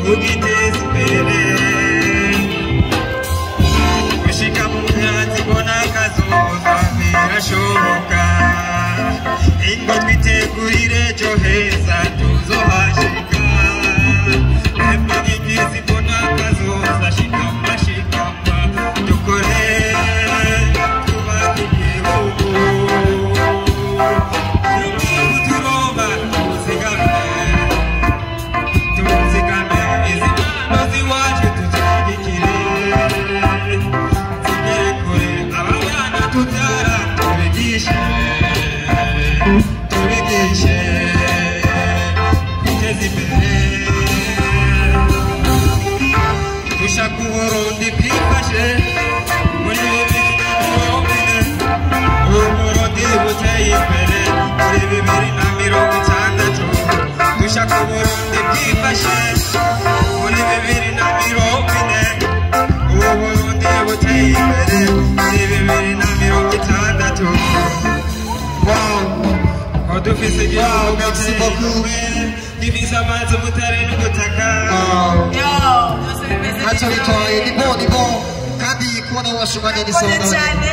tugiteze imbere gushika mu myatsi mbona akazoza birashoboka ingo twitegurire ejo heza tuzohashika emwe nyigizi mbona akazoza shikama shikama dukore twubake igihugu turoba tuzigame tuzigame izi mpano z'iwacu tuzishyigikire zigere kure aba bana tubyara tubigishe tubigishe kwiteza imbere dushaka Uburundi bwifashe muri 2040 Uburundi buteye imbere muri 2060 dushaka Uburundi bwifashe muri 2040 Uburundi buteye imbere muri 2060. Wow. Ko dufise igihugu Merci beaucoup. gifise amazi ubutare n'ubutaka. Wow. Yo, byose bimeze Ntacyo neza. bitwaye, ni bon, ni bon. Kandi kubona washimanye ni sawa Murakoze nawe. cyane.